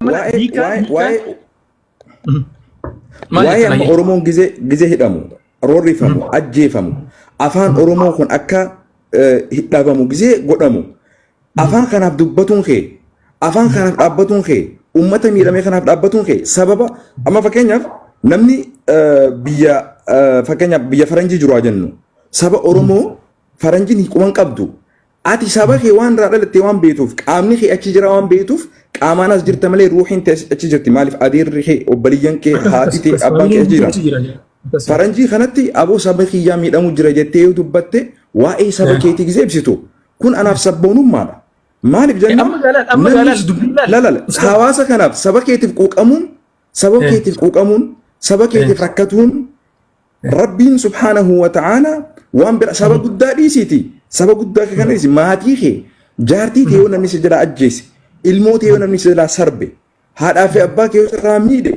Waa'ee Hiikaan waa'ee hiikaan waa'ee maal waa'ee jettan amma hayyee? Oromoon gizee gizee hidhamu, roorrifamu, ajjeefamu, afaan Oromoo kun akka dhabamu gizee godhamu, afaan kanaaf dubbatuun kee, afaan kanaaf dhaabbatuun kee, uummata miidhame kanaaf dhaabbatuun kee sababa amma fakkeenyaaf namni biyya fakkeenyaaf biyya faranjii jiru haa jennu, saba Oromoo faranjiin quban qabdu. Ati saba kee waan irraa dhalatte waan beektuuf, qaamni kee achi jira waan beektuuf, qaamaan as jirta malee ruuhiin tee achi jirti. Maaliif adeerri kee, obboliyyan kee, Akkas haati akkas tee, akkas abbaan kee faamiliin achi guutuun jira. achi jira. Akkas. Faranjii kanatti aboo saba kiyyaa miidhamu jira jettee yoo dubbatte, waa'ee saba keetii gisee ibsitu kun anaaf sabboonummaadha. Maaliif jennaan Amma gaalaan amma namni gaalaan dubbiin laal. lalala Ustaaz. hawaasa kanaaf saba keetiif quuqamuun, saba keetiif quuqamuun, saba keetiif rakkatuun, Rabbiin subhaanahu wa ta'ala waan bira saba guddaa dhiisiiti. Saba guddaa kee kana dhiisi. Maatii kee, jaartii tee yoo namni si jalaa ajjeese, ilmoo tee yoo namni si jalaa sarbe, haadhaa fi abbaa kee yoo sirraa miidhe,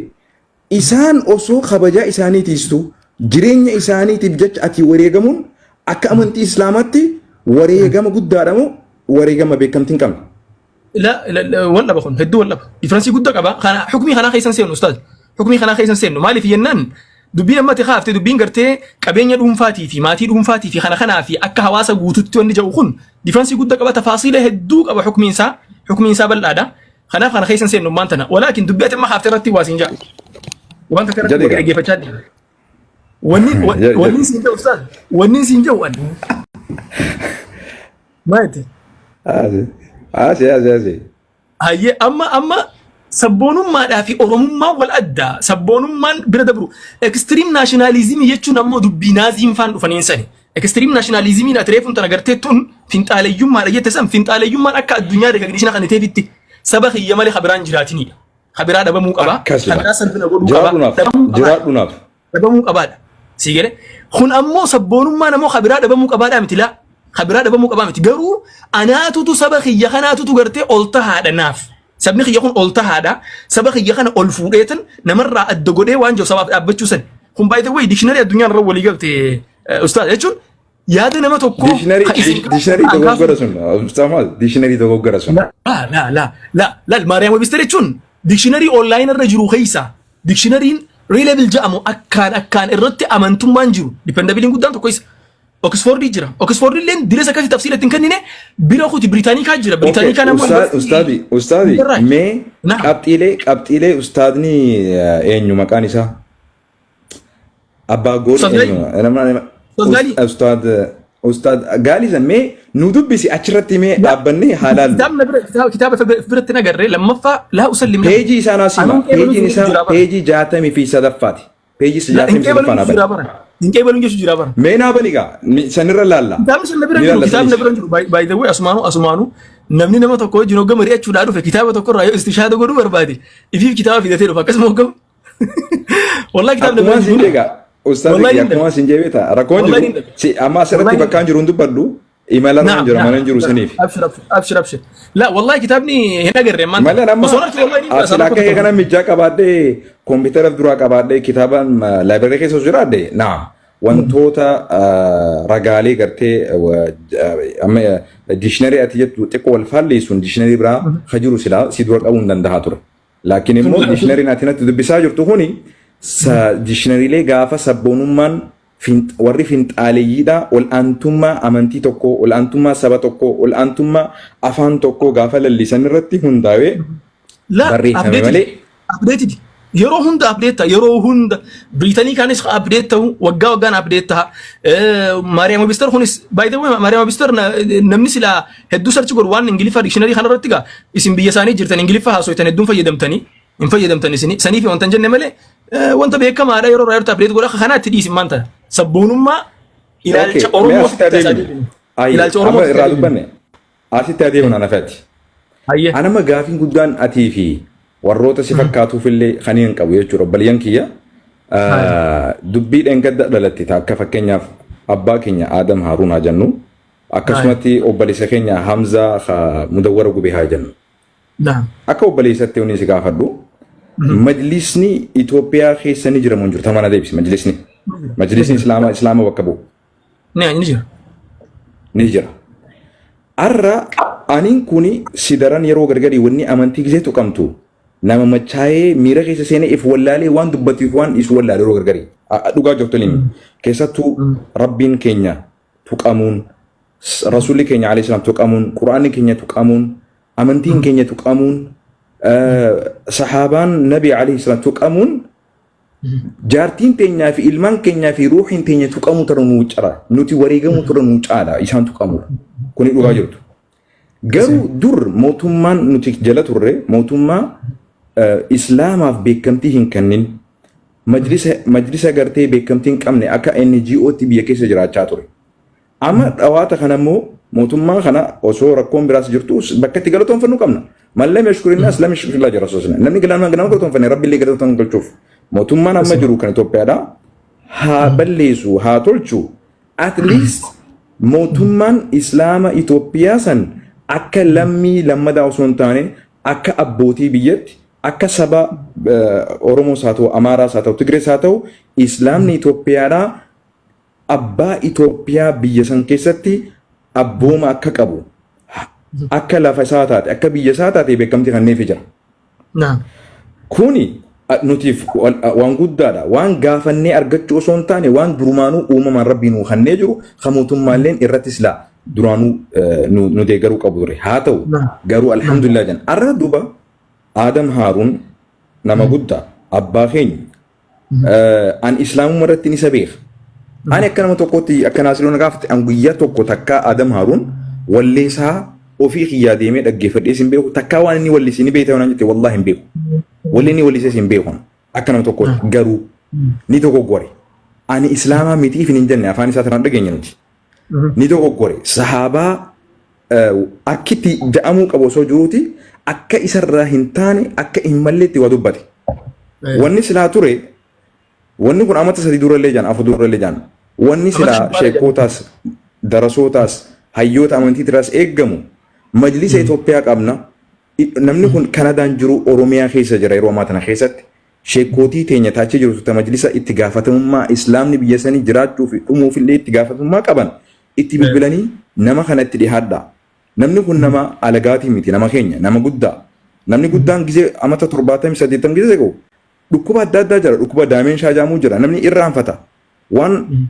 isaan osoo kabajaa isaanii tiistu jireenya isaaniitiif jecha ati wareegamuun akka amantii Islaamaatti wareegama guddaadha moo wareegama beekamtii hin qabne? La la wal dhaba kun hedduu wal dhaba. Difference guddaa qaba. Kana hukmii kanaa keessan seenu ustaaz. Hukmii kanaa keessan seennu maaliif jennaan dubbiin amma ati kaafte dubbiin gartee qabeenya dhuunfaatii fi maatii dhuunfaatii fi kana kanaa fi akka hawaasa guututti wanni jedhu kun difference guddaa qaba, tafaasiila hedduu qaba, hukmiin isaa bal'aadha. Kanaaf kana keessan seennu maan tana. Walaakin dubbii ati amma kaafte irratti waa siin ja'a. Wanta irratti Jedhi wal gaa. dhaggeeffachaa deema. Wanni Jedhi wanni jedhi. siin jedhu ustaaz. Wanni siin jedhu ani. Maal jette? Asi asi asi asi. Hayyee, amma sabboonummaadhaa fi oromummaan wal adda. Sabboonummaan bira dabru. Extreme nationalism jechuun ammoo dubbii naaziin faan dhufaniin sani. Extreme nationalismiin ati reefuun tana gartee tun finxaaleyyummaadha jette san, finxaaleyyummaan akka addunyaa recognition kan ta'eefitti saba kiyya malee kabiraan jiraatinidha. Kabiraa dhabamuu qaba. Akkasuma. Kabiraa salphina godhuu qaba. Jiraadhu naaf. Dhabamuu qaba. Jiraadhu naaf. Dhabamuu qabaadha. Sii galee? Kun ammoo sabboonummaan ammoo kabiraa dhabamuu qabaadhaa miti laa. Kabiraa dhabamuu qabaa miti. Garuu anaatutu saba kiyya kanaatutu gartee ol tahaadha naaf. Sabni kiyya kun ol tahaadha. Saba kiyya kana ol fuudheetan namarraa adda godhee waan jiru sabaaf dhaabbachuu sani. Kun by the way dictionary addunyaan irra walii galte ustaaz jechuun yaada nama tokkoo Dictionary kan isin dictionary kan kaasu. Dogoggora sun. Ustaaz, dictionary dogoggora sun. La la la la la Merriam Webster jechuun dictionary online irra jiru keessa dictionaryin reliable jedhamu akkaan akkaan irratti amantummaan jiru dependabiliin guddaan tokko isa. Oxford jira. Oxford illee direes akkasii tafsiila ittiin kennine bira kuti Britannica jira. Okay, Britannicaan ammoo ustaad, ustaadi, ustaadi, Irraa. mee Naam. qabxiilee ustaadni eenyu maqaan isaa? Abbaa Goor Ustaad Gaalii. eenyu? Ustaad Gaalii. Ustaad ustaad Gaalii san mee nu dubbisi, achirratti mee dhaabbannee haa laallu. Kitaabni bira kitaaba biratti nagarree lammaffaa laa usallim lahu. Peejii isaa naa sima. Anuun qeebaluun Peejiin jechuun isaa jira bara. peejii 63ffaati. Peejii La hin 63ffaa qeebaluun naa jechuun jira bani. bara. Hin qeebaluun jechuun jira bara. Mee naa bani gaa sanirra laalla. Kitaabni sun na bira Ni jiru. laalla Kitaabni na sanis. bira jiru. By the way, asumaanu namni nama tokko wajjin hoggama mari'achuudhaa dhufe kitaaba tokko irraa yoo istishaada godhuu barbaade ifiif kitaaba fidatee dhufa akkasuma hoggama. Wallahi kitaabni na bira Akkuma siin jiru. jeegaa ustaazi Wallahi kiyya hin akkuma siin jeebeeta rakkoon Wallahi jiru hin si amma asirratti Wallahi hin bakkaan jiru hin dubbadhu, imalarra hin jira, mana hin jiru saniif. Abshir abshir abshir abshir. La wallahi kitaabni hin agarre ammaan. Malee amma Osoo argite wallahi ni asii akka kee kana mijjaa qabaadhee, koompitara duraa qabaadhee, kitaaba library keessa osoo jiraadhe naa wantoota ragaalee gartee amma dictionary ati jettu xiqqoo wal faalleessuun dictionary biraa ka jiru silaa si dura qabuu hin danda'a ture. Laakiin immoo dictionaryn ati natti dubbisaa jirtu kuni dictionarylee gaafa sabboonummaan warri finxaaleeyyiidha ol'aantummaa amantii tokkoo, ol'aantummaa saba tokkoo, ol'aantummaa afaan tokkoo gaafa lallisan irratti hundaa'ee La barreeffame updated. malee. Updated. Yeroo hunda update ta'a. Yeroo hunda Britanicanis update ta'u, waggaa waggaan update ta'a. Merriam Webster kunis, by the way, Merriam Webster namni silaa hedduu search godhu waan Ingiliffa dictionary kanarratti gaa isin biyya isaanii jirtan Ingiliffa haasoitan hedduun fayyadamtanii hin fayyadamtan isin saniif wanta hin jenne malee wanta beekamaadha, yeroo irraa yerootti update godha. Kanaatti dhiisin maanta sabboonummaa ilaalcha Okay, mee Oromoo asitti adeemnu. Ayi, ilaalcha Oromoo amma irraa dubbanne. Asitti adeemnu anafati. Hayyee. Anama gaafiin guddaan atii fi warroota si fakkaatuufillee kan hin qabu jechuudha. Obboleeyyan kiyya dubbii dheengadda dhalatte akka fakkeenyaaf abbaa keenya Aadam Haaruun haa jennu. Akkasumatti obboleessa keenya Hamzaa Mudawwara Gubee haa jennu. Naam. Akka obboleessatti wanni si gaafadhu. Majlisni Itoophiyaa keessa ni jira moo hin jiru? Tamana deebisi majlisni. Majlisni Islaama bakka bu'u. Ni jira. Ni jira. Har'a aniin kuni si daran yeroo gargarii wanni amantii gisee tuqamtu Nama machaa'ee miira keessa seenee if wallaalee waan dubbatuuf waan dhiisu wallaalee yeroo gargarii. Dhugaa jirtu ni keessattuu Rabbiin keenya tuqamuun, Rasuulli keenya alayhi salaam tuqamuun, Qur'aanni keenya tuqamuun, amantiin keenya tuqamuun, sahaabaan Nabi alayhi salaam tuqamuun, jaartiin teenyaa fi ilmaan keenyaa fi ruuhiin teenya tuqamuu tara nuu cara. Nuti wareegamuu tara nuu caala isaan tuqamuudha. Kuni dhugaa jirtu. Garuu dur mootummaan nuti jala turre mootummaa Islaamaaf beekamtii hin kennin, majlisa gartee beekamtii hin qabne, akka NGO'tti biyya keessa jiraachaa ture. Amma dhawaata kana immoo mootummaa kana osoo rakkoon biraas jirtu bakka itti galatoonfannu qabna. Man lam yashkuri naas lam yashkurillah jira rasuulli. Namni nama galatoonfanne Rabbi illee galatoon galchuuf. Mootummaan amma jiru kan Itoophiyaadha. Haa balleessu haa tolchu, at least mootummaan Islaama Itoophiyaa san akka lammii lammadaa osoo hin taane akka abbootii biyyatti, akka saba Oromoos haa ta'u, Amaaraas haa ta'u, Tigrees haa ta'u, Islaamni Itoophiyaadhaa abbaa Itoophiyaa biyya san keessatti abbooma akka qabu, akka lafa isaa taate, akka biyya isaa taate beekamtii kenneefii jira. Kuni nutiif waan guddaadha. Waan gaafannee argachuu osoo hin taane waan durumaanuu uumamaan Rabbii nuu kennee jiru kan mootummaalleen irratti silaa duraanuu nu deeggaruu qabu ture. Haa ta'u garuu alhamdulillah jenna. Arra duuba Aadam Haaruun nama guddaa, abbaa keenya, an Islaamummaa irratti isa beeka. Ani akka nama tokkotti, akka Naasiroon gaafate, an guyyaa tokko takkaa Aadam Haaruun walleessaa ofii kiyyaa deemee dhaggeeffadhee sin beeku. Takkaa waan inni wallisee ni beektaa waan jette, wallaahi hin beeku. Walli inni wallisee hin beeku akka nama tokkotti. Garuu ni dogoggore. Ani Islaamaa mitiif hin jenne, afaan isaa tanaan dhageenya nuti. Ni dogoggore. Sahaabaa akkitti ja'amuu qabu osoo jiruuti akka isarraa hin taane, akka hin malleetti waa dubbate. Wanni silaa ture, wanni kun amata 3 durallee jaan, 4 durallee jaan, wanni silaa sheekootaas, darasootaas, hayyoota amantiitiraas eeggamu, majlisa Itoophiyaa qabna. Namni kun Kanadaan jiru, Oromiyaa keessa jira yeroo ammaa tana keessatti. Sheekootii teenya taachee jirtu ta majlisa itti gaafatamummaa Islaamni biyya sanii jiraachuu fi dhumuuf illee itti gaafatamummaa qaban itti bilbilanii nama kana itti dhihaadhaa. Namni kun nama alagaatii miti, nama keenya, nama guddaa. Namni guddaan gizee amata 70 80 gizee ga'u dhukkuba adda addaa jira, dhukkuba dementia jaamuu jira, namni irraanfata. Waan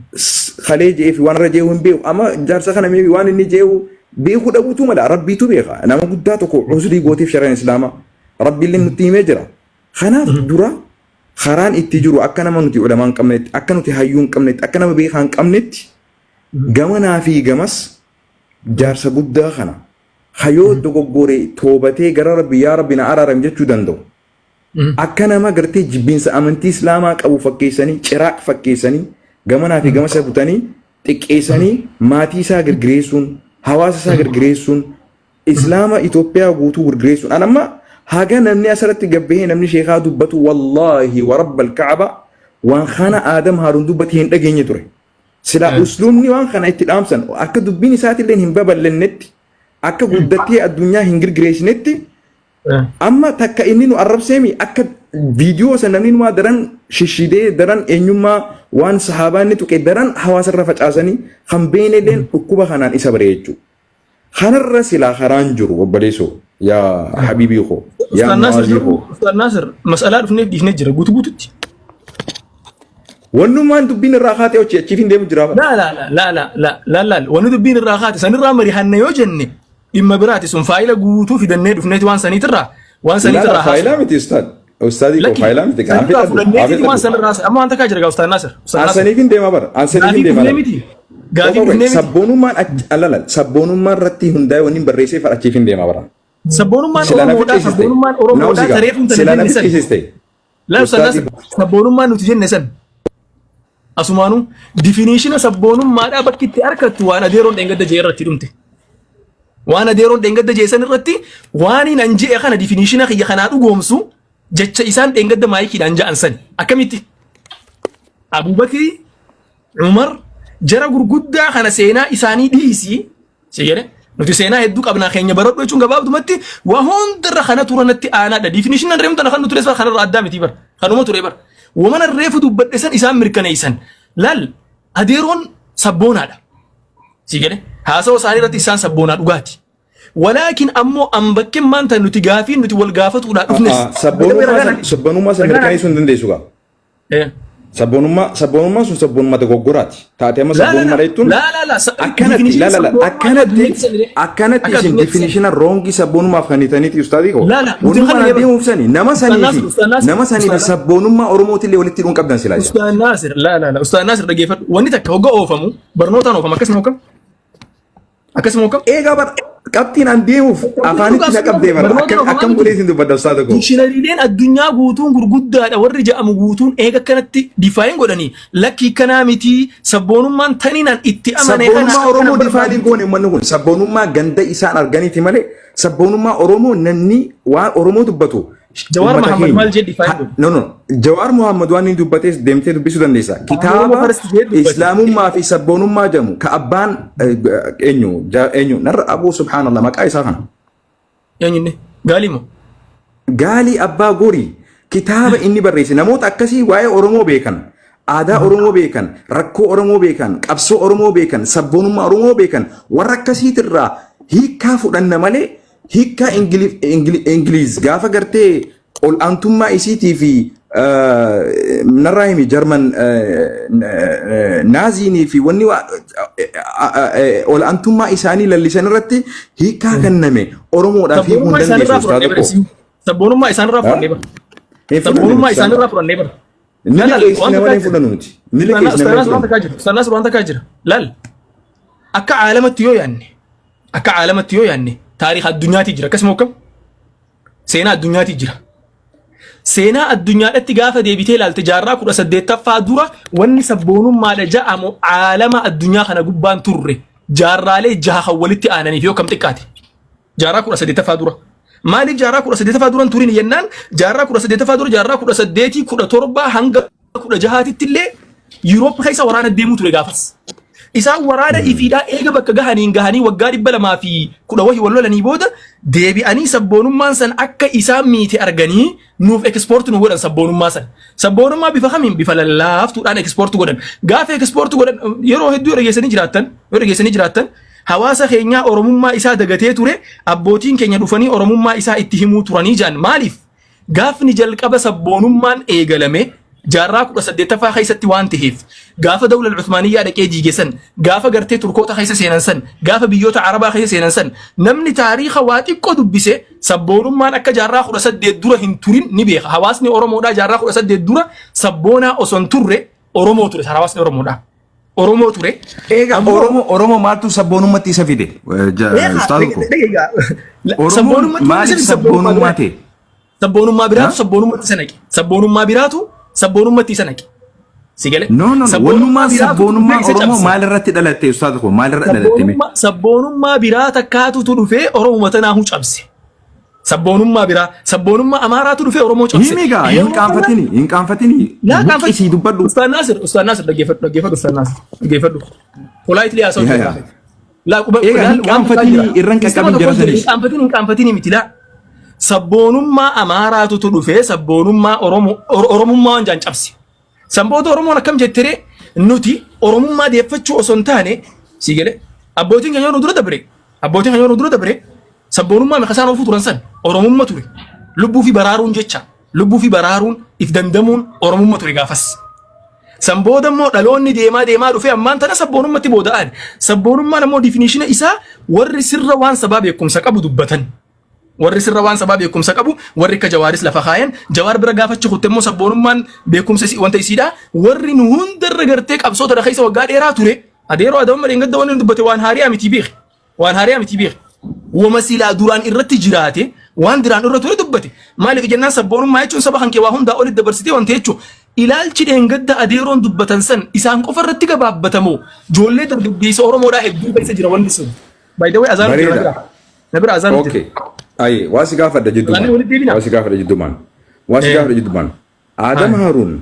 kalee je'ee fi waan irra je'u hin beeku. Amma jaarsa kana maybe waan inni je'u beekuu dhabuutu mala, Rabbiitu beeka. Nama guddaa tokko uzrii gooteef shari'aan Islaamaa. Rabbiillee nutti himee jira. Kanaaf dura karaan itti jiru akka nama nuti ulamaa hin qabnetti, akka nuti hayyuu hin qabnetti, akka nama beekaa hin qabnetti, gamanaa fi gamas jaarsa guddaa kana hayoo dogoggore toobatee gara Rabbi, yaa Rabbi na araaram jechuu danda'u. Akka nama gartee jibbiinsa amantii Islaamaa qabu fakkeessanii, ciraaq fakkeessanii, gamanaa fi gama isa kutanii xiqqeessanii, maatii isaa girgireessuun, hawaasa isaa girgireessuun, Islaama Itoophiyaa guutuu girgireessuun. An amma haga namni asirratti gabbahee namni sheekaa dubbatu, wallaahi wa rabbal ka'aba, waan kana Aadam Haaruun dubbate hin dhageenye ture. Silaa usluubni waan kana itti dhaamsan akka dubbiin isaatillee hin babal'annetti, akka guddattee addunyaa hin girgireessinetti. Amma takka inni nu arrabseemi, akka viidiyoo san namni numaa daran shishidee, daran eenyummaa waan sahaabaa inni tuqe daran hawaasarra facaasanii, kan beeynelleen dhukkuba kanaan isa bare jechuudha. Kanarra silaa karaan jiru, obboleessoo, yaa habiibii koo, yaa Ustaaz Naasir Mu'aazii koo. Ustaaz Naasir, mas'alaa dhufneef dhiifnee jira guutuu guututti. Wannummaan dubbiin irraa kaatee hojii achiif hin deemu jira. La la la la la la la la, wanni dubbiin irraa kaate sanirraa mari'anna yoo jenne dhimma biraati sun. Faayila guutuu fidannee dhufneeti waan saniitirraa waan La saniitirraa faayilaa miti, ustaad. Ustaadii koo, Lakki faayilaa miti. sanirraa fudhanneeti waan sanirraa amma waan takkaa jira gaa, Ustaaz Naasir. Ustaaz Naasir. Ansaniif hin deema bara. Ansaniif hin Gaafii deema dhufnee bara. miti. Gaafii dhufnee miti. Sabboonummaan alala sabboonummaan irratti hundaa'e wanni barreessee achiif hin deema bara. Sabboonummaan Silaa na Oromoodhaa ficcisiiste. sabboonummaan Oromoodhaa tareefuun tana Silaa na jenne san. ficcisiiste. Laa, Ustaaz Naasir, sabboonummaan nuti jenne san asumaanuu definition sabboonummaadhaa bakki itti argattu waan adeeroon dheengadda jee irratti dhumte. Waan adeeroon dheengadda jee san irratti waan hin an je'e kana definition kiyya kanaa dhugoomsu jecha isaan dheengadda maayikiidhaan ja'an sani. Akkamitti? Abubakrii, Umar, jara gurguddaa kana seenaa isaanii dhiisii si jedhe, nuti seenaa hedduu qabnaa, keenya baradhu jechuun gabaabdumatti waa hundarra kana tura natti aanaadha. Definition reefu tana kan nu ture kanarra addaa miti bar. Kanuma ture bar. Wamana reefu dubbadhe san isaan mirkaneessan. Laal, adeeroon sabboonaadha. Si jedhe, haasawa isaanii irratti isaan sabboonaa dhugaati. Walaakin ammoo an bakkeen maanta nuti gaafii nuti wal gaafatuudhaa dhufnes. Sabboonummaa san mirkaneessuu hin dandeessu gaa. Sabboonummaa sun sabboonummaa dogoggoraati. Taatee amma sabboonummaa jechuun Laa laa laa akkanatti la la la akkanatti akkanatti isin definition wrong sabboonummaaf kan hiitaniiti, ustaadii koo. La la, nuti Wanummaa kan deemuuf sani nama sanii fi nama sanii fi sabboonummaa Oromootillee walitti hidhuun qabdan silaa. Ustaad Naasir, laa laa laa, Ustaad Naasir, dhaggeeffadhu. Wanni takka hogga oofamu barnootaan oofama, akkasuma hokkam? Akkasuma hokkam? Eegaa bar qabxiin an deemuuf afaanitti na qabdee bara akkam akkam godhee isin dubbadha, ustaada koo? Dictionaryleen addunyaa guutuun gurguddaadha warri ja'amu guutuun eega akkanatti define godhanii, lakkii kanaa miti, sabboonummaan taniinaan itti amane kana. Sabboonummaa Oromoo define hin goone uummanni kun. Sabboonummaa ganda isaan arganiiti malee sabboonummaa Oromoo namni waan Oromoo dubbatu. Jawaar Uummata Mohammad keenya. maal jedhi define godhe? No, no. Jawaar Muhammad waan inni dubbates deemtee dubbisuu dandeessa. Oromoo Kitaaba first jedhe dubbate. Islaamummaa fi sabboonummaa jedhamu ka abbaan eenyu eenyu narra abuu, subhaanallah, maqaa isaa kana. Eenyunni? Gaalii moo? Gaalii Abbaa Gorii kitaaba inni barreesse, namoota akkasii waa'ee Oromoo beekan, aadaa Oromoo beekan, rakkoo Oromoo beekan, qabsoo Oromoo beekan, sabboonummaa Oromoo beekan, warra akkasiitirraa hiikkaa fudhanna malee hiikkaa Ingiliz gaafa gartee ol aantummaa isiitii fi narraa himi Jarman Naaziinii fi wanni ol aantummaa isaanii lallisan irratti hiikkaa kenname Oromoodhaaf hiikuu hin Sabboonummaa isaanirraa dandeessu, fudhannee ustaadha bara. koo. Sabboonummaa isaanirraa fudhannee bara. Hin fudhanne. Sabboonummaa isaanirraa fudhannee bara. Ni Laal, liqeessina wanta malee hin kaa fudhannu nuti. Ni liqeessina malee hin Ustaanaas waan fudhannu. takkaa jira. Ustaanaas waan takkaa jira. Laal. Akka caalamatti yoo yaanne, akka caalamatti yoo yaanne, taariika addunyaati jira. Akkasuma akkam? Seenaa addunyaati jira. Seenaa addunyaadhatti gaafa deebitee ilaalte, jaarraa 18ffaa dura wanni sabboonummaadha ja'amu caalama addunyaa kana gubbaan turre, jaarraalee jaha kan walitti aananiif yoo kam xiqqaate. Jaarraa 18ffaa dura. Maaliif jaarraa 18ffaa dura hin turin jennaan, jaarraa 18ffaa dura, jaarraa 18 17 hanga 16tti illee Yuuroop keessa waraana deemuu ture gaafas. Isaan waraana ifiidhaa eega bakka gahaniin gahanii waggaa 210 wahii wal lolanii booda deebi'anii sabboonummaan san akka isaan miite arganii nuuf export nu godhan sabboonummaa san. Sabboonummaa bifa kamiin? Bifa lallaaftuudhaan export godhan. Gaafa export godhan, yeroo hedduu yoo dhageessanii jiraattan, hawaasa keenyaa Oromummaa isaa dagatee ture, abbootiin keenya dhufanii Oromummaa isaa itti himuu turanii jaan. Maaliif? Gaafni jalqaba sabboonummaan eegalame jaarraa 18ffaa keessatti waan ta'eef, gaafa dawla Uthmaaniyyaa dhaqee diige san, gaafa gartee Turkoota keessa seenan san, gaafa biyyoota Arabaa keessa seenan san, namni taariika waa xiqqoo dubbise sabboonummaan akka jaarraa 18 dura hin turin ni beeka. Hawaasni Oromoodhaa jaarraa 18 dura sabboonaa osoo hin turre Oromoo ture. Hawaasni Oromoodhaa Oromoo ture. Egaa Oromoo maaltu sabboonummaatti isa fide? Ustaaza koo. Oromoon maaliif sabboonummaa ta'e? Sabboonummaa biraatu sabboonummaatti isa naqe. Sabboonummaa biraatu sabboonummaatti isa naqe. Si galee? No, no, no. Wannummaan sabboonummaa Oromoo maalirratti dhalatte, ustaaza koo? Maalirratti dhalatte mee? Sabboonummaa biraa takkaatutu dhufee Oromoo tanaahu cabse. Sabboonummaa biraa, sabboonummaa Amaaraatu dhufee Oromoo cabse. Himi gaa, hin qaanfatini, hin qaanfatini. Laa. Buqqisii dubbadhu. Ustaad Naasir, Ustaad Naasir, dhaggeeffadhu, dhaggeeffadhu, Ustaad Naasir, dhaggeeffadhu. Politely haasa'u Yaa, jira. yaa. Laa quba. Egaa hin qaanfatini, irran qaqqabin jara sanis. Hin qaanfatini, hin qaanfatini miti laa. Sabboonummaa Amaaraatutu dhufee sabboonummaa Oromoo Oromummaa waan jaan cabse. Sanboota Oromoon akkam jettiree, nuti Oromummaa deeffachuu osoo hin taane, si galee, abbootiin keenya nu dura dabre, abbootiin keenya nu dura dabre sabboonummaa meeqa isaan oofuu turan san Oromummaa ture. Lubbuu fi baraaruun jecha, lubbuu fi baraaruun, if dandamuun Oromummaa ture gaafas. San booda immoo dhaloonni deemaa deemaa dhufee ammaan tana sabboonummaatti booda'an. Sabboonummaan ammoo definition isaa warri sirra waan sabaa beekumsa qabu dubbatan. Warri sirra waan sabaa beekumsa qabu, warri akka Jawaaris lafa kaayan, Jawaar bira gaafachi kutte immoo sabboonummaan beekumsa wanta isiidha. Warri nu hundarra gartee qabsoota keessa waggaa dheeraa ture. Adeeroo Adamma dheengadda wanni dubbate waan haariyaa miti beeki. Waan haariyaa miti beeki. Wama silaa duraan irratti jiraate, waan duraan irra ture dubbate. Maaliif jennaan, sabboonummaa jechuun saba kan kee waa hundaa olitti dabarsitee wanta jechuun, ilaalchi dheengadda adeeroon dubbatan san isaan qofa irratti gabaabbatamoo ijoollee dargaggeessa Oromoodhaa hedduu keessa jira wanni sun. By the way, azaan jira. Bareeda. Na bira azaan jira. Okay. Ayi, waa si gaafadha jiddumaan. Walitti deebinaa? Waa si gaafadha jiddumaan. Waa si gaafadha jiddumaan. Adam Haruun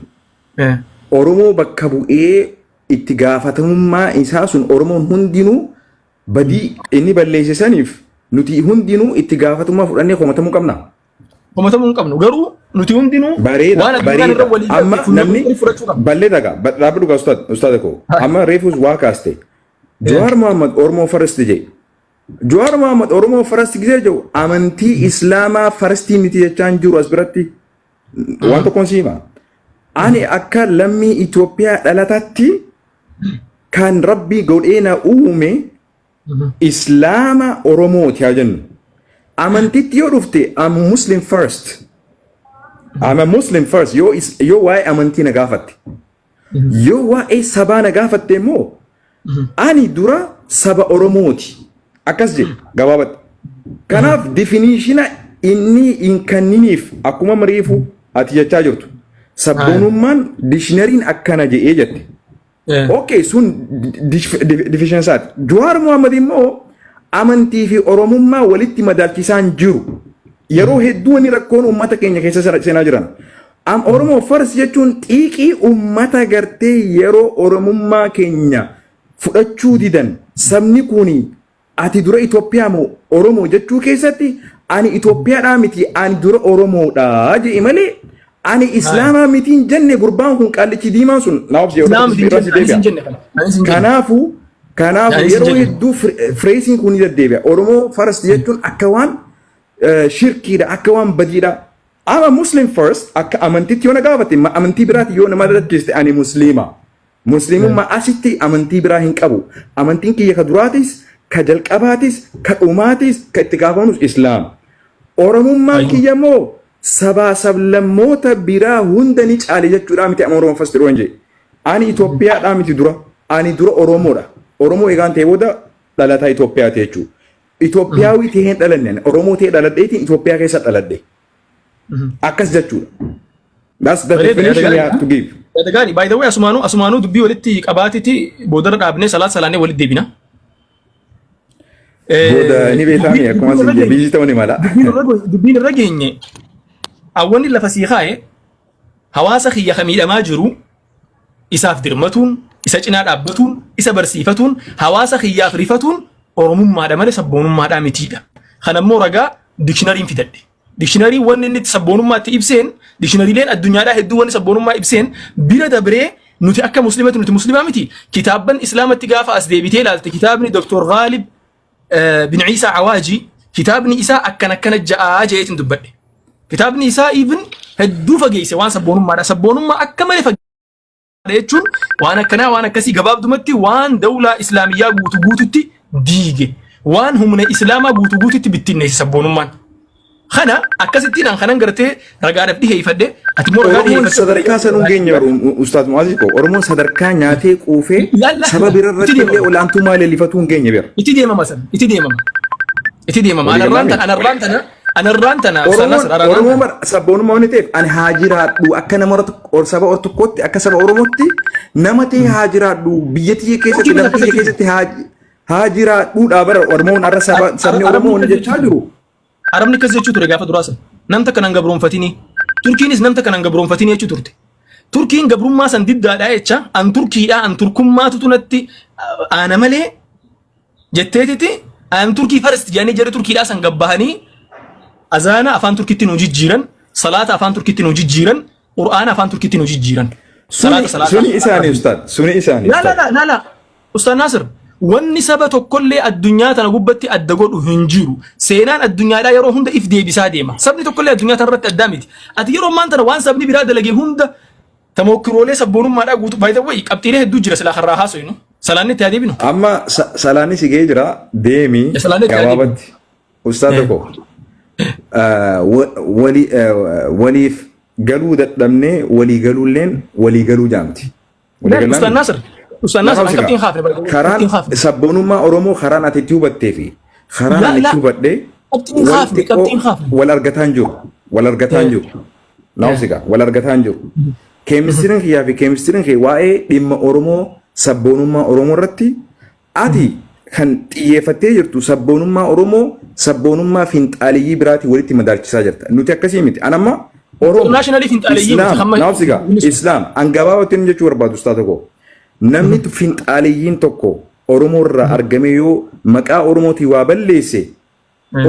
Oromoo bakka bu'ee itti gaafatamummaa isaa sun, Oromoon hundinuu badii inni balleesse saniif nuti hundinuu itti gaafatamummaa fudhannee komatamuu qabna. Komatamuu hin qabnu, garuu nuti hundinuu Bareeda, waan addunyaan irra bareeda. walii Amma galte namni fudhachuu qabna. ballee dhagaa dhaabbadhu dhugaa, ustaad, ustaada koo. Amma reefus waa kaaste. Jawaar Mohammad Oromoo first jedhe. Jawaar Mohaammed Oromoo first gisee jiru amantii Islaamaa firstii miti jechaan jiru as biratti waan tokkoon si hima. Ani akka lammii Itoophiyaa dhalatatti kan Rabbi godhee na uume Islaama Oromooti haa jennu. Amantitti yoo dhufte, I'm Muslim first. I'm a Muslim first yoo waa'ee amantii na gaafatte. Yoo waa'ee sabaa na gaafatte immoo ani dura saba Oromooti. Akkas jedhe gabaabatti. Kanaaf definition inni hin kenniniif akkuma mariifu ati jechaa jirtu. Sabboonummaan dictionaryn akkana jedhee jette. Okay, sun definition isaati. Jawaar Mohaammed immoo amantii fi Oromummaa walitti madaalchisaan jiru. Yeroo hedduu wanni rakkoon uummata keenya keessa seenaa jiran. Am Oromoo first jechuun xiiqii uummata gartee yeroo Oromummaa keenya fudhachuu didan, sabni kuni ati dura Itoophiyaa moo Oromoo jechuu keessatti, ani Itoophiyaadhaa miti, ani dura Oromoodha jedhe malee ani Islaamaa mitiin jenne. Gurbaan kun qaallichi diimaan sun naa obsi, yeroo Islaam tokko irra si anis deebi'a. Hin jenne kana. Anis hin jenne. Kanaafuu Anis hin yeroo jenne. hedduu phraseiin kun ni deddeebi'a. Oromoo first jechuun akka waan shirkiidha, akka waan badiidha. Ama Muslim first akka amantiitti yoo na gaafate, amantii biraati yoo nama dadachiste, ani Musliima. Musliimummaa asitti amantii biraa hin qabu. Amantiin kiyya ka duraatis, ka jalqabaatis, ka dhumaatis, ka itti gaafamus Islaam. Oromummaan kiyya immoo sabaa sablammoota biraa hunda ni caale jechuudha miti amma Oromoo first jedhu jedhe. Ani Itoophiyaadhaa miti dura. Ani dura Oromoodha. Oromoo eegaan ta'e booda dhalataa Itoophiyaati jechuudha. Itoophiyaawii ta'ee hin dhalanne ani. Oromoo ta'ee dhaladheetiin Itoophiyaa keessa dhaladhe. Akkas jechuudha. That's the Bareeda, yaada definition you gaarii. have to give. Yaada gaarii. By the way, asumaanuu dubbii walitti qabaatiti boodarra dhaabnee salaat salaannee walitti deebina. Booda ni beektaani akkuma isin jee busy ta'uu ni mala. Dubbiin irra geenye awwanni lafa sii kaa'e hawaasa kiyya ka miidhamaa jiru isaaf dirmatuun, isa cinaa dhaabbatuun, isa barsiifatuun, hawaasa kiyyaaf rifatuun Oromummaadha malee sabboonummaadhaa mitiidha. Kanammoo ragaa dictionaryn fidadhe. Dictionary wanni inni itti sabboonummaatti ibseen, dictionaryleen addunyaadhaa hedduu wanni sabboonummaa ibseen bira dabree, nuti akka muslimatti, nuti muslimaa miti, kitaabban islaamatti gaafa as deebitee ilaalte, kitaabni Dr. Ghalib bin Isa Awaaji kitaabni isaa akkana akkana ja'aa jeetiin dubbadhe. Kitaabni isaa even hedduu fageesse waan sabboonummaadha. Sabboonummaa akka malee fageesse jechuun waan akkanaa, waan akkasii, gabaabdumatti waan dawlaa islaamiyyaa guutu guututti diige. Waan humna islaamaa guutu guututti bittinneesse sabboonummaan. Kana akkasittiin an kanan gartee ragaadhaaf dhiheeffadhe, ati immoo ragaa Oromoon dhiheeffatte. sadarkaa sanuu geenye baru, Ustaaz Mu'aazii ko. Oromoon sadarkaa nyaatee quufee saba bira irratti Itti illee deemama. olaantummaa leellifatuu hin geenye bira. Itti deemama san, itti deemama. Itti deemama. Walii Anarraan galame. tana, anarraan tana, anarraan tana, Oromoon sanas anarraan Oromoon tana. bara sabboonummaa waan ta'eef ani haa jiraadhu, akka nama saba tokkootti, akka saba Oromootti nama ta'e haa jiraadhu, biyya tiyya keessatti, Turkiin lafa tiyya akkasatti. keessatti haa jiraadhuudha bara Oromoon har'a saba sabni Oromoo wanni jechaa jiru. Arabni akkas jechuu ture gaafa duraa san. Namta kanan gabroonfatini. Turkiinis namta kanan gabroonfatini jechuu turte. Turkiin gabrummaa san diddaadhaa jecha an Turkiidhaa, an Turkummaatu tunatti aana malee jetteetiti, an Turkii first jedhanii jarri Turkiidhaa san gabbahanii azaana afaan Turkiitti nu jijjiiran, salaata afaan Turkiitti nu jijjiiran, Qur'aana afaan Turkiitti nu jijjiiran. Suni Salaata suni isaanii, ustaad, suni isaanii, La la. ustaad. La la la. Ustaad Naasir, wanni saba tokkollee addunyaa tana gubbatti adda godhu hin jiru. Seenaan addunyaadhaa yeroo hunda if deebisaa deema. Sabni tokkollee addunyaa tana irratti addaa miti. Ati yeroo ammaan tana waan sabni biraa dalage hunda tamokkiroolee sabboonummaadhaa guutuu, by the way, qabxiilee hedduu jira silaa karraa haasoynu. Salaanni itti haa deebinu. Amma salaanni si ga'ee jira, deemi. Salaanni itti haa deebinu. Gabaabatti. Ustaad tokko waliif galuu dadhabnee walii galuulleen walii galuu jaamti. Walii Ustaad galaami? Naasir, Ustaad Naasir, an qabxiin haafne, by the way, Karaan qabxiin haafne. sabboonummaa Oromoo karaan ati itti hubattee fi karaan La ani la. itti hubadhee Qabxiin wal haafne, xiqqoo qabxiin haafne. wal argataa hin jiru. Wal argataa hin jiru. Naawsiga wal argataa hin jiru. Chemistryn kiyyaa fi chemistryn kee waa'ee dhimma Oromoo, sabboonummaa Oromoo irratti, ati kan xiyyeeffattee jirtu sabboonummaa Oromoo sabboonummaa finxaaliyyii biraatiin walitti madaalchisaa jirta. Nuti akkasii miti. An amma Oromoo. Nationally finxaaliyyii miti. Islaam. Naawsiga Islaam. An gabaabatti inni jechuu barbaadu, ustaa tokko. Namni finxaaliyyiin tokko Oromoo irraa argame yoo maqaa Oromootiin waa balleesse,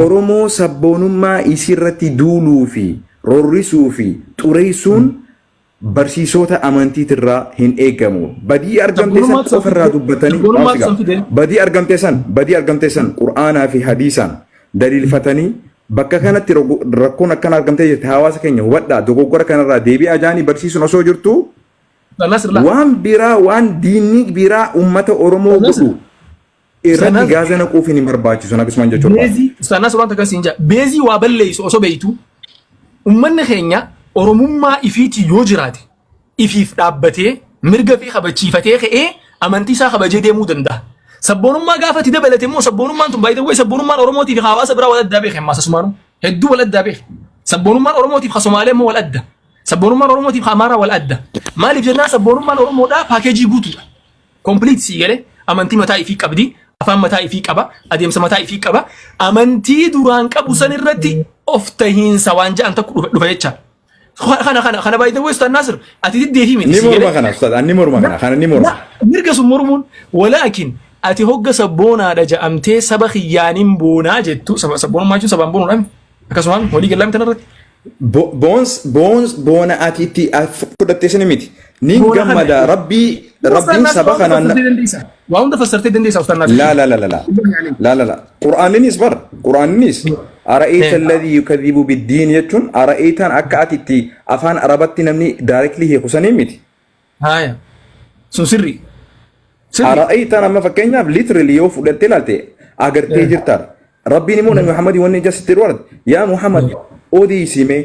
Oromoo sabboonummaa isii irratti duuluu fi roorrisuu fi xureessuun Barsiisota amantiitirraa hin eegamu. Badii argamte san Sabboonummaatu san qofarraa fide. dubbatanii Sabboonummaatu san fide. Badii argamte san Qur'aanaa fi hadiisaan daliilfatanii bakka kanatti rakkoon akkana argamtee jirti, hawaasa keenya hubadhaa, dogoggora kanarraa deebi'aa jaanii barsiisuun osoo jirtu Ustaz Nasir laa. waan biraa, waan diinni biraa uummata Oromoo Ustaz Nasir. godhu irratti Ustaz Nasir. gaaza naquuf hin barbaachisu akkasumaan jechuudha. Beezii Ustaz Nasir waan takka siin jaa. Beezii waa balleessu osoo beeytu ummanni keenya Oromummaa ifiitii yoo jiraate ifiif dhaabbatee mirga fi kabachiifatee ka'ee amantii isaa kabajee deemuu danda'a. Sabboonummaa gaafa itti dabalate immoo sabboonummaan tun baay'ee way sabboonummaan Oromootii fi hawaasa biraa wal addaa beeke ammaas asumaanuu hedduu wal addaa beeke. Sabboonummaan Oromootii fi Somaalee immoo wal adda. Sabboonummaan Oromootii fi Amaaraa wal adda. Maaliif jennaan sabboonummaan Oromoodhaa paakeejii guutuudha. Complete sii galee amantii mataa ifii qabdi, afaan mataa ifii qaba, adeemsa mataa ifii qaba. Amantii duraan qabu san irratti of tahiinsa waan ja'an tokko dhufa jecha. Kana by the way, Ustaz Nasir, ati diddeefi miti Ni sii morma galee. kana, ustaz, ni morma kana ni morma. Mirga sun mormuun walaakin ati hogga sabboonaadha ja'amtee saba kiyyaaniin boonaa jettu sabboonummaa jechuun sabaan boonuudhaan akkasumaan walii galaa miti kanarratti. Boons boons boona ati itti fudhattee sani miti. Nin Boona kana. gammada rabbii rabbiin saba kanaan. Waa hunda fassartee dandeessa, Ustaz Nasir. لا لا لا لا لا لا لا لا، قرآنnis bar قرآنnis أرأيت الذي يكذب بالدين jechuun أرأيت akka ati itti afaan Arabatti namni directly hiiku sanii miti. Haaya. Sun sirrii. Sirrii. أرأيت amma fakkeenyaaf literally yoo fudhattee ilaalte agartee jirtaadha. Rabbiin immoo Nabi Muhammad wanni ija sitti warra yaa Muhammad odeessime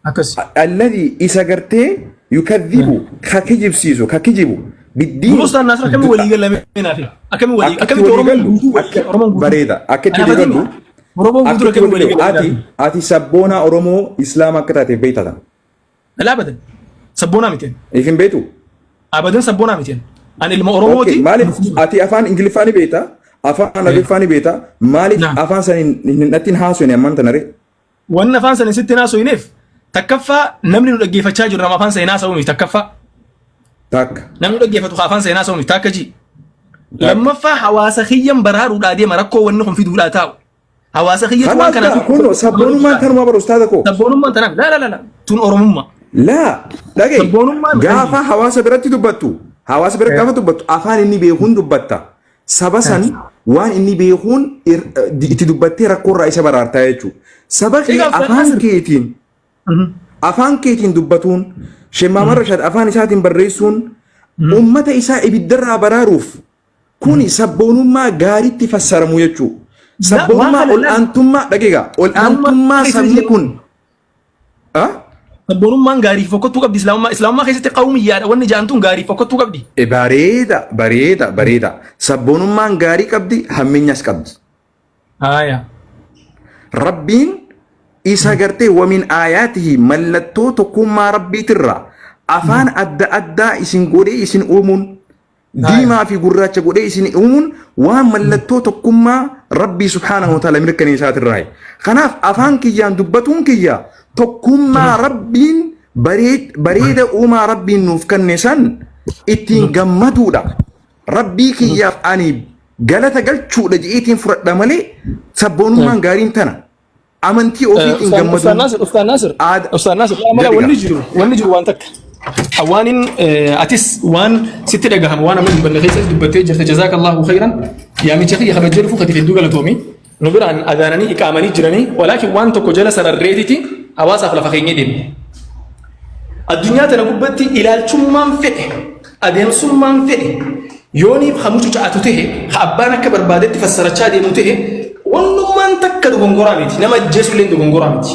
Akkas. الذي isa gartee يكذب ka kijibsiisu, ka kijibu بالدين. Ustaz Nasir, akkamiin walii galame naafi? Akkamiin walii Akkatti akkamitti walii Oromoon gallu guutuu walii Oromoon guutuu bareeda, akkatti walii gallu. Oromoon guutuu Akkatti akkamiin walii walii gallu galame? Ati sabboonaa Oromoo Islaama akka taateef beektata. Laa, abadan. Sabboonaa miti. Ifin beektu? Abadan, sabboonaa miti. Ani ilma Okay, Oromooti. maaliif ati afaan Ingiliffaa ni beekta? Afaan Arabiffaa ni beekta? Maaliif Naam. afaan saniin natti hin haasofne ammaan tana ree? Wanni afaan sana sitti haasofneef, takkaffaa, namni nu dhaggeeffachaa jiru nama afaan sana haasa'u miti takkaffaa. Takka. Namni nu dhaggeeffatu afaan sana haasa'u miti takka ji. Lammaffaa, hawaasa kiyyan baraaruudhaa deema rakkoo wanni kun fiduudhaa taa'u. Hawaasa kiyyatu waan Kanaaf kanaaf. kun sabboonummaan tanuma bara, ustaaza koo. Sabboonummaan tanaaf laa laa laa, tun Oromummaa. Laa, dhaga'i. Sabboonummaan Gaafa hawaasa biratti dubbattu, hawaasa biratti gaafa dubbattu afaan inni beekuun dubbatta. Saba san waan inni beekuun itti dubbattee rakkoorraa isa baraartaa jechuudha. Saba kee Egaa Ustaaz afaan Nasir. keetiin afaan keetiin dubbatuun, Sheekh Mahamad Rashaad afaan isaatiin barreessuun ummata isaa ibiddarraa baraaruuf, kuni sabboonummaa gaariitti fassaramu jechuudha. Sabboonummaa waan kana ol'aantummaa, dhageegaa, ol'aantummaa sabni kun ah? Sabboonummaan gaarii fi fokkottuu qabdi Islaamummaa. Islaamummaa keessatti qawmiyyaadha wanni ja'an tun gaarii fi fokkottuu qabdi. Bareeda, bareeda, bareeda. Sabboonummaan gaarii qabdi, hammeenyas qabdi. Haaya. Rabbiin isa gartee ومن آياته mallattoo tokkummaa rabbiitirraa afaan adda addaa isin godhee isin uumuun, diimaa fi gurraacha godhee isin uumuun waan mallattoo tokkummaa rabbii سبحانه وتعالى mirkaneessaatirraa. Kanaaf afaan kiyyaan dubbatuun kiyya tokkummaa rabbiin bareeda uumaa rabbiin nuuf kenne san ittiin gammaduudha. Rabbii kiyyaaf ani galata galchuudha je'eetiin fudhadha malee sabboonummaan gaariin tana. Amantii ofiitiin Ustaz gammaduun Nasir, Ustaz Nasir, aada. Ustaz Nasir, amala Jedhi wanni gaa. jiru, wanni jiru waan takka. Waanin atis waan sitti dhagahame waan amma dubbanne keessatti dubbattee jirte, جزاك الله خيرا. Yaamicha kiyya kabajee dhufuu kati hedduu galatoomi. Nu biraan adaananii iqaamanii jiranii, walaakin waan tokko jala sararreetiti hawaasaaf lafa keenyee deemne. Addunyaa tana gubbatti ilaalchummaan fedhe, adeemsummaan fedhe, yooniif ha mucucaatu ta'e, ha abbaan akka barbaadetti fassarachaa deemu ta'e, wannummaan takka dogongoraa miti. Nama ajjeesu illee dogongoraa miti.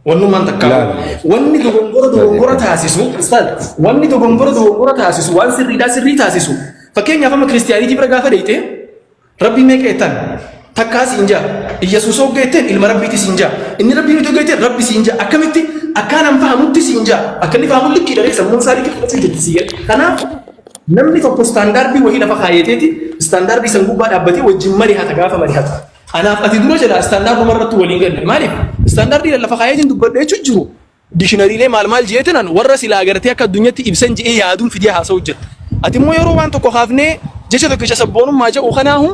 Wannummaan takka. Laala. Wanni dogongora dogongora taasisu, ustaz, wanni dogongora dogongora taasisu, waan sirriidhaa sirrii taasisu. Fakkeenyaaf amma kiristiyaaniitii bira gaafa deeyte, Rabbii meeqa jettan? Takkaa siin jaa. Iyyasuus hogga jetteen ilma rabbiiti siin jaa. Inni rabbii miti hogga jetteen rabbi siin jaa. Akkamitti akkaan an fahamutti siin jaa. Akka inni fahamu likkii dha, sammuun isaa likkii fudhachuu jirti sii gala. Kanaaf namni tokko standardii wahii lafa kaayeteeti standardii san gubbaa dhaabbatee wajjin marihata gaafa marihata. Anaaf ati dura jala standarduma irratti waliin galle. Maaliif? Standardii lafa kaayeetiin dubbadha jechuun jiru. Dictionarylee maal maal jeetinan warra silaa agartee akka addunyaatti ibsan je'ee yaaduun fidee haasa'u jira. Ati immoo yeroo waan tokko kaafnee jecha tokkicha sabboonummaa jedhu kanaahu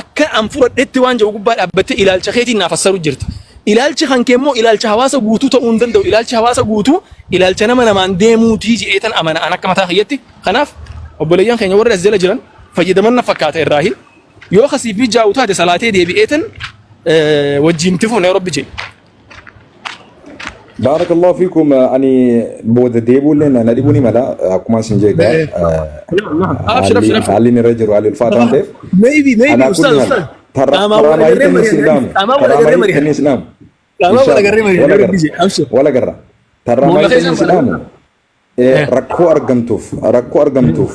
akka an fudhadhetti waan jedhu gubbaa dhaabbattee ilaalcha keetiin naaf fassaru jirta. Ilaalchi kan kee immoo ilaalcha hawaasa guutuu ta'uu hin danda'u. Ilaalchi hawaasa guutuu ilaalcha nama namaan deemuutii je'eetan amana an akka mataa kiyyatti. Kanaaf obboleeyyan keenya warri as jala jiran fayyadaman na fakkaata irraahi. Yoo kasiif mijaa'u taate salaatee deebi'eetan wajjin itti fufna yoo Rabbi jedhe. Baarakallahu fiikum ani booda deebi'ullee na dhibuu ni mala akkuma isin jeegaa Abshir abshir abshir. haalli irra jiru haalli ulfaataa waan ta'eef. Maybe maybe Alaa ustaz kulli haal ustaz. tarra Qaamaan wal karaa agarree maayii tanni mari'anna. islaamu Qaamaan wal karaa agarree maayii mari'anna. tanni islaamu Qaamaan wal inshallah agarree mari'anna wal yoo agarra Rabbi jedhe abshir. wal agarra tarraa Boolla maayii tanni keessaan wal islaamu agarra. Rakkoo argamtuuf rakkoo argamtuuf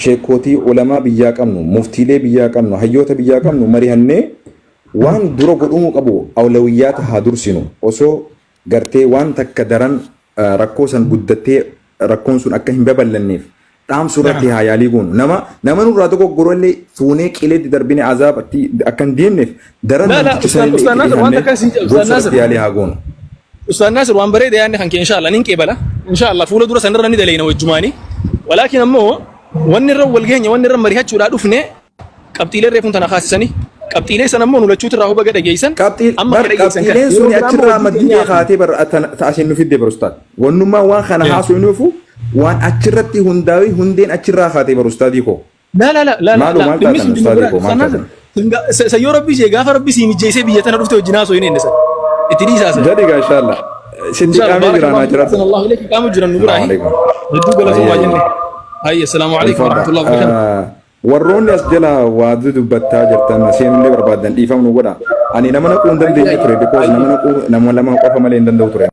sheekootii ulamaa biyyaa qabnu muftiilee biyyaa qabnu hayyoota biyyaa qabnu marihannee waan dura godhamuu qabu awlawiyyaata haa dursinu osoo gartee waan takka daran rakkoo san guddattee rakkoon sun akka hin babal'anneef dhaamsuu irratti haa yaalii goonu. Nama nama nurraa dogoggoro illee fuunee qileetti darbine azaabatti akka hin deemneef daran Laa laa namticha ustaan sanillee ustaan itti Naasir waan dhihannee takka siin jedha ustaan gorsa Naasir. irratti yaalii haa goonu. Ustaan Naasir waan bareeda yaadni kan kee inshallah nin qeebala. Inshallah fuula dura sanirra ni daleena wajjumaani. Walaakin ammoo wanni irra wal geenye wanni irra mari'achuudhaa dhufne Qabxiilee reefuun tana kaasisanii qabxiilee sana immoo nu lachuutu irraa hubaga dhageessan Qabxii amma bar ka dhageessan kana qabxiileen yeroo suni biraa immoo achirraa hojii madditee keenya kaatee bar asiin nu fidde bar ustaad. Wannummaa waan kana haasofnuufu waan achirratti hundaa'ee hundeen achirraa kaatee bar ustaadii koo. La la la la la Maaloo la maal dhimmi taatan sun dhimma ustaadii biraa koo maal sanaaf taatan. sayyoo rabbii ishee gaafa rabbii sii mijjeessee biyya tana dhufte wajjin haasoo hin inni san itti dhiisaa san. Jedhi gaa inshallah. Sitti Inshallah qaamee jira naa barakallahu jiraadhu. Allahu ilayki qaamu jiran nu biraa Salaamu alaikum. hedduu galatoomaa Ayyee. jenne. Hayya assalaamu alaikum Ulfaadha. warahmatullahi wabarakatuh. Warroonni as jala waa dudubbattaa jirtan seenullee barbaaddan dhiifama nu godha. Ani nama naquu hin dandeenye ture because nama naquu nama lama qofa malee hin danda'u ture.